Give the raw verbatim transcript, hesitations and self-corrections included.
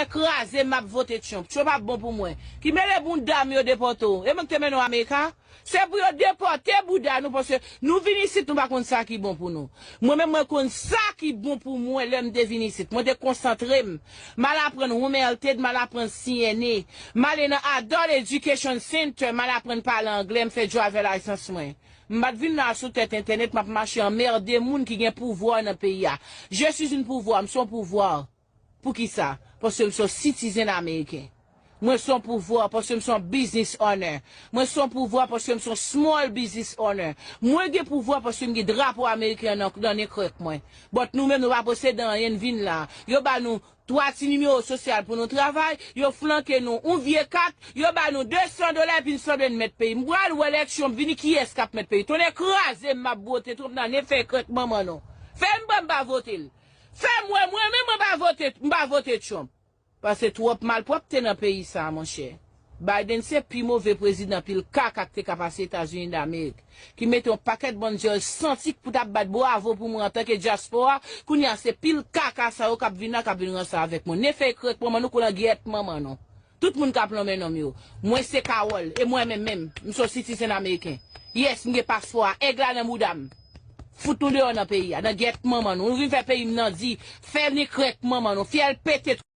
kraze m, m ap vote Trump. Trump ap bon pou mwen. Ki mele bounda m yo depòte w. E mwen ki te mennen w Amerika? Se pou yo depòte bouda nou, paske nou vin isit, nou pa konn sa ki bon pou nou. Mwen menm, mwen konn sa ki bon pou mwen lè m te vin isit. Mwen te konsantre m. M al aprann Home Health Aid, m al aprann C N A. M ale nan Adult Education Center, m al aprann pale anglè, m fè driver license mwen. M pa t vin la sou tèt entènèt, m ap mache anmède moun ki gen pouvwa nan peyi a. Je suis une pouvoir, m se yon pouvwa. Poukisa? Paske m se yon citizen ameriken. Mwen se yon pouvwa paske m se yon business owner. Mwen se yon pouvwa paske m se yon small business owner. Mwen gen pouvwa paske m gen drapo ameriken an nan, nan nen krèk mwen. But nou menm nou pa posede anyen, n vin la. Yo ba nou twa ti nimewo sosyal pou nou travay, yo flanke nou yon vye kat, yo ba nou de san dola epi n sanble n mèt peyi. M pral wè lè Trump vini kiyès k ap mèt peyi. Tonnè kraze m, m ap vote Trump nan nen fèy krèk manman nou. Fè m ban m pa vote l. Fè m wè mwen menm mwen pa vote, m pa vote Trump. Paske twòp malpwòpte nan peyi sa a, monchè. Biden se pi move prezidan pil kaka k te ka pase Etazini Damerik, ki mete yon pakèt bann dyòl santi k pou t ap bat bravo pou mwen antanke dyaspora, kounye a se pil kaka sa yo k ap vin la, k ap vin ranse avèk mwen. Nen fèy krèk manman nou, kou langyèt manman nou. Tout moun k ap lonmen non m yo. Mwen se Carole, e mwen menm menm, m se yon citizen ameriken. Yes, m gen paspò a, èg la nan bouda m. Fout nou deyò nan peyi a, nan gyèt manman nou. Nou vin fè peyi m nan di, fè nen krèk manman nou, fyèl pete.